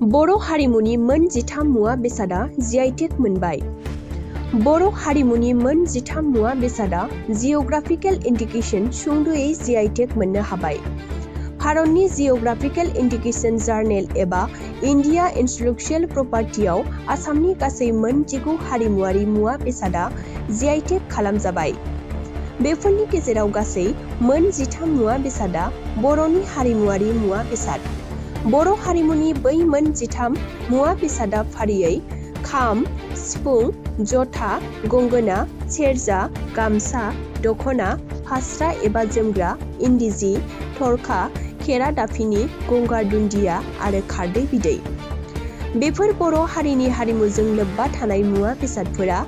बर' हारिमुनि मोन 13 मुवा बेसादा जीआई टेग मोनबाय। बर' हारिमुनि मोन 13 मुवा बेसादा जिअग्राफिकेल इन्डिकेशन सुंद'यै जीआई टेग मोननो हाबाय। भारतनि जिअग्राफिकेल इन्डिकेशन जार्नेल एबा इन्डिया इन्टेलेक्चुएल प्रपार्टियाव आसामनि गासै मोन 19 हारिमुआरि मुवा बेसादा जीआई टेग खालामजाबाय। बेफोरनि गेजेराव गासै मोन 13 मुवा बेसादा बर'नि हारिमुआरि मुवा बेसाद। बर' हारिमुनि बै मोन 13 मुवा बेसादा फारियै खाम, सिफुं, जथा, गंगोना, सेरजा, गामसा, दखना, फास्रा एबा जोमग्रा, इन्दि जि, थरखा, खेरादाफिनि, गंगार दुन्दिया आरो खारदै बिदै। बेफोर बर' हारिनि हारिमुजों लोब्बा थानाय मुवा बेसादफोरा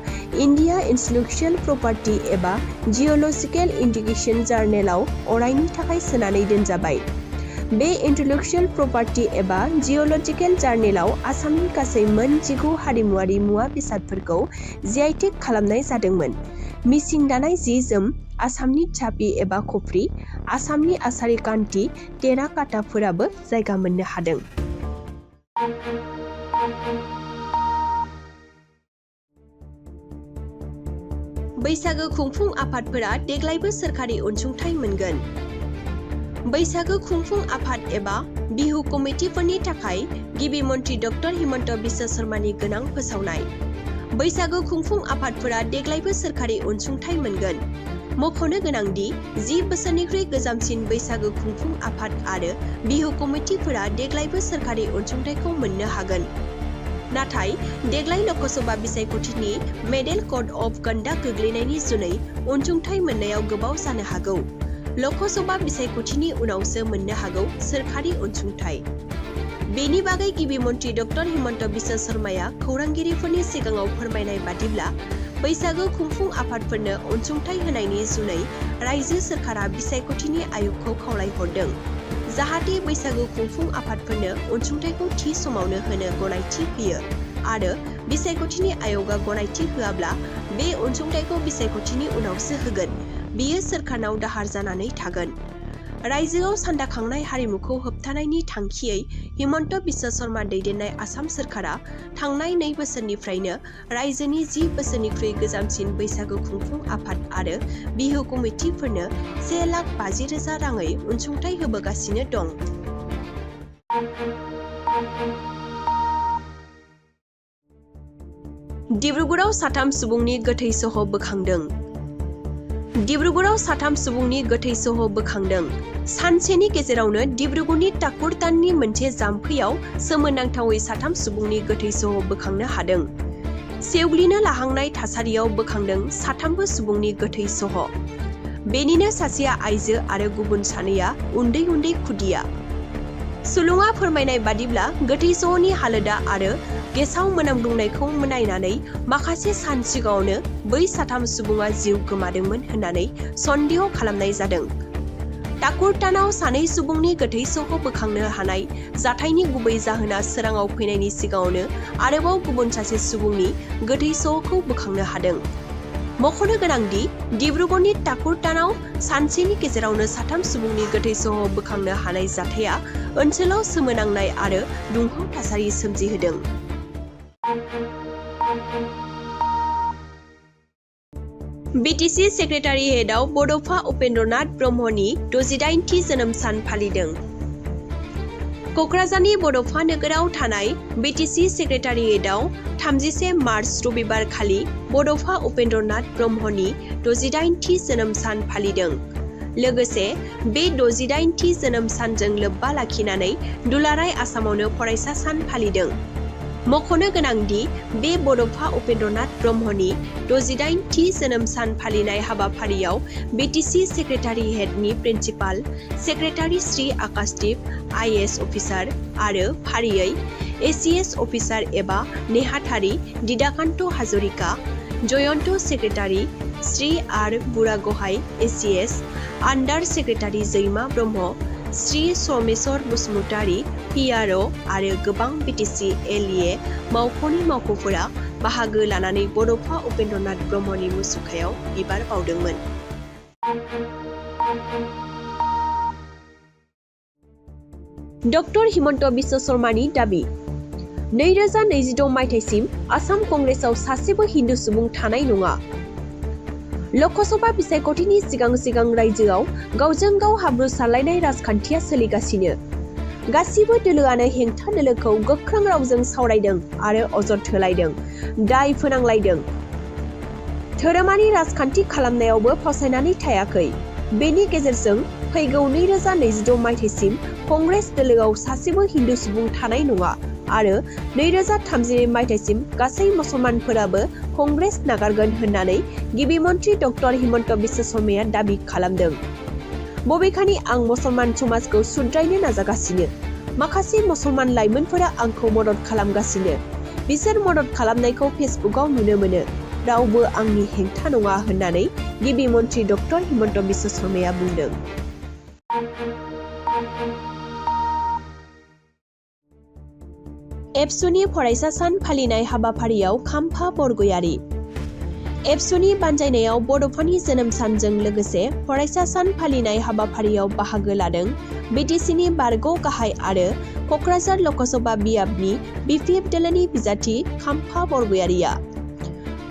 इन्डिया इन्टेलेक्चुएल प्रपार्टि एबा जिअलजिकेल इन्डिकेशन जार्नेलाव अरायनि थाखाय सोनानै दोनजाबाय। बे इन्टेलेक्चुएल प्रपार्टि एबा जिअलजिकेल जार्नेलाव आसामनि गासै मोन 19 हारिमुआरि मुवा बेसादफोरखौ जीआई टेग खालामनाय जादोंमोन। मिसिं दानाय जि जोम, आसामनि चापि एबा खफ्रि, आसामनि आसारि कान्थि, टेराकाटाफोराबो जायगा मोननो हादों। बैसागो खुंफुं आफादफोरा देग्लायबो सोरखारि अनसुंथाइ मोनगोन। बैसागो खुंफुं आफाद एबा बिहु कमिटिफोरनि थाखाय गिबि मन्त्रि डक्टर हिमन्त बिश्व शर्मानि गोनां फोसावनाय। बैसागो खुंफुं आफादफोरा देग्लायबो सोरखारि अनसुंथाइ मोनगोन। मख'नो गोनांदि 10 बोसोरनिख्रुइ गोजामसिन बैसागो खुंफुं आफाद आरो बिहु कमिटिफोरा देग्लायबो सोरखारि अनसुंथाइखौ मोननो हागोन। नाथाय देग्लाय ल'कसभा बिसायख'थिनि मडेल कड अफ कन्डाक्ट गोग्लैनायनि जुनै अनसुंथाइ मोननायाव गोबाव जानो हागौ। ल'कसभा बिसायख'थिनि उनावसो मोननो हागौ सोरखारि अनसुंथाइ। बेनि बागै गिबि मन्त्रि डक्टर हिमन्त बिश्व शर्माया खौरांगिरिफोरनि सिगाङाव फोरमायनाय बादिब्ला बैसागो खुंफुं आफादफोरनो अनसुंथाइ होनायनि जुनै रायजो सोरखारा बिसायख'थिनि आय'गखौ खावलायहरदों जाहाथे बैसागो खुंफुं आफादफोरनो अनसुंथाइखौ थि समावनो होनो गनायथि होयो आरो बिसायख'थिनि आय'गआ गनायथि होआब्ला बे अनसुंथाइखौ बिसायख'थिनि उनावसो होगोन। बेयो सोरखारनाव दाहार जानानै थागोन। रायजोआव सानदाखांनाय हारिमुखौ होबथानायनि थांखियै हिमन्त बिश्व शर्मा दैदेननाय आसाम सोरखारा थांनाय 2 बोसोरनिफ्रायनो रायजोनि 10 बोसोरनिख्रुइ गोजामसिन बैसागो खुंफुं आफाद आरो बिहु कमिटिफोरनो 1,50,000 राङै अनसुंथाइ होबोगासिनो दं। डिब्रुगड़आव 3 सुबुंनि गोथै सह बोखांदों। डिब्रुगड़आव 3 सुबुंनि गोथै सह बोखांदों। सानसेनि गेजेरावनो डिब्रुगड़नि टाकुरटाननि मोनसे जाम्फैयाव सोमोनांथावै 3 सुबुंनि गोथै सह बोखांनो हादों। सेवग्लिनो लाहांनाय थासारियाव बोखांदों 3 सुबुंनि गोथै सह। बेनिनो सासेया आइजो आरो गुबुन 2आ उन्दै खुदिया। सुलुङा फोरमायनाय बादिब्ला गोथै सहनि हालोदा आरो गेसाव मोनामग्लुंनायखौ नायनानै माखासे सान सिगाङावनो बै 3 सुबुङा जिउ गोमादोंमोन होननानै सन्देह खालामनाय जादों। टाकुरटानाव 2 सुबुंनि गोथै सह बोखांनो हानाय जाथायनि गुबै जाहोना सोराङाव फैनायनि सिगाङावनो आरोबाव गुबुन सासे सुबुंनि गोथै सहखौ बोखांनो हादों। मख'नो गोनांदि डिब्रुगड़नि टाकुरटानाव सानसेनि गेजेरावनो 3 सुबुंनि गोथै सह बोखांनो हानाय जाथाया ओनसोलाव सोमोनांनाय आरो दुंहाव थासारि सोमजिहोदों। बिटिसि सेक्रेटारियेटआव बड'फा उपेन्द्रनाथ ब्रह्मनि 68थि जोनोम सान फालिदों। क'क्राझारनि बड'फा नोगोराव थानाय बिटिसि सेक्रेटारियेटआव 31 मार्च रबिबार खालि बड'फा उपेन्द्रनाथ ब्रह्मनि 68थि जोनोम सान फालिदों। लोगोसे बे 68थि जोनोम सानजों लोब्बा लाखिनानै दुलाराय आसामावनो फरायसा सान फालिदों। मख'नो गोनांदि बे बड'फा उपेन्द्रनाथ ब्रह्मनि 68थि जोनोम सान फालिनाय हाबाफारियाव बिटिसि सेक्रेटारियेटनि प्रिन्सिपाल सेक्रेटारि श्री आकाशदीप आइएएस अफिसार आरो फारियै एसिएस अफिसार एबा नेहाथारि दिदाकान्त हाजरिका, जयन्त सेक्रेटारि श्री आर बुरागहाइ एसिएस, आन्डार सेक्रेटारि जैमा ब्रह्म, श्री सोमेश्वर बसुमतारी पिआरअ आरो गोबां बिटिसि एलए मावख'नि मावख'फोरा बाहागो लानानै बड'फा उपेन्द्रनाथ ब्रह्मनि मुसुखायाव बिबार बावदोंमोन। डक्टर हिमन्त बिश्व शर्मानि दाबि 2026 मायथाइसिम आसाम कंग्रेसआव सासेबो हिन्दु सुबुं थानाय नङा। लकसभा बिसायख'थिनि सिगां रायजोआव गावजों गाव हाब्रु सारलायनाय राजखान्थिया सोलिगासिनो। गासिबो दोलोआनो हेंथा दोलोखौ गोख्रों रावजों सावरायदों आरो अजद होलायदों, दाय फोनांलायदों। धोरोमारि राजखान्थि खालामनायावबो फावसायनानै थायाखै। बेनि गेजेरजों फैगौ 2026 मायथाइसिम कंग्रेस दोलोआव सासेबो हिन्दु सुबुं थानाय नङा आरो 2032 मायथाइसिम गासै मुसलमानफोराबो कंग्रेस नागारगोन होननानै गिबि मन्त्रि डक्टर हिमन्त बिश्व शर्माया दाबि खालामदों। बबेखानि आं मुसलमान समाजखौ सुद्रायनो नाजागासिनो। माखासे मुसलमान लाइमोनफोरा आंखौ मदद खालामगासिनो। बिसोर मदद खालामनायखौ फेसबुकआव नुनो मोनो। रावबो आंनि हेंथा नङा होननानै गिबि मन्त्रि डक्टर हिमन्त बिश्व शर्माया बुंदों। एबसुनि फरायसा सान फालिनाय हाबाफारियाव खाम्फा बरगयारि। एबसुनि बानजायनायाव बड'फानि जोनोम सानजों लोगोसे फरायसा सान फालिनाय हाबाफारियाव बाहागो लादों बिटिसिनि बारग' गाहाय आरो क'क्राझार लकसभा बियाबनि बिपिएफ दोलोनि बिजाथि खाम्फा बरगयारिया।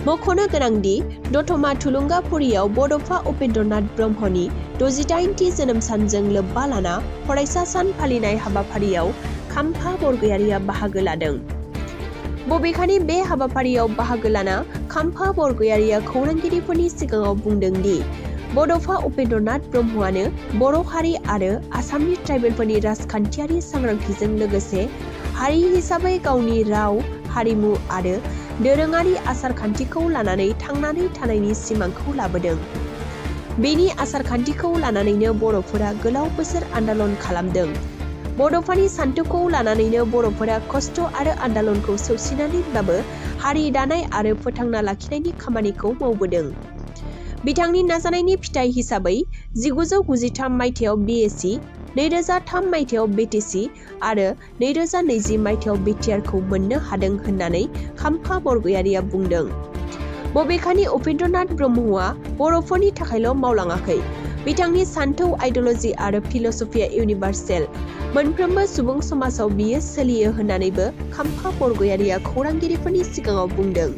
मख'नो गोनांदि दतमा थुलुंगाफुरियाव बड'फा उपेन्द्रनाथ ब्रह्मनि 68थि जोनोम सानजों लोब्बा लाना फरायसा सान फालिनाय हाबाफारियाव खाम्फा बरगयारिया बाहागो लादों। बबेखानि बे हाबाफारियाव बाहागो लाना खाम्फा बरगयारिया खौरांगिरिफोरनि सिगाङाव बुंदों दि बड'फा उपेन्द्रनाथ ब्रह्मआनो बर' हारि आरो आसामनि ट्राइबेलफोरनि राजखान्थियारि सांग्रांथिजों लोगोसे हारि हिसाबै गावनि राव, हारिमु आरो दोरोङारि आसार खान्थिखौ लानानै थांनानै थानायनि सिमांखौ लाबोदों। बेनि आसार खान्थिखौ लानानैनो बर'फोरा गोलाव बोसोर आन्दालन खालामदों। बड'फानि सान्थौखौ लानानैनो बर'फोरा खस्थ' आरो आन्दालनखौ सौसिनानैब्लाबो हारि दानाय आरो फोथांना लाखिनायनि खामानिखौ मावबोदों। बिथांनि नाजानायनि फिथाइ हिसाबै 1993 मायथाइयाव बिएसि, 2003 मायथाइयाव बिटिसि आरो 2020 मायथाइयाव बिटिआरखौ मोननो हादों होननानै खाम्फा बरगयारिया बुंदों। बबेखानि उपेन्द्रनाथ ब्रह्मआ बर'फोरनि थाखायल' मावलाङाखै। बिथांनि सान्थौ, आइडिय'लजि आरो फिल'सफिया इउनिभार्सेल। मोनफ्रोमबो सुबुं समाजाव बियो सोलियो होननानैबो खाम्फा बरगयारिया खौरांगिरिफोरनि सिगाङाव बुंदों।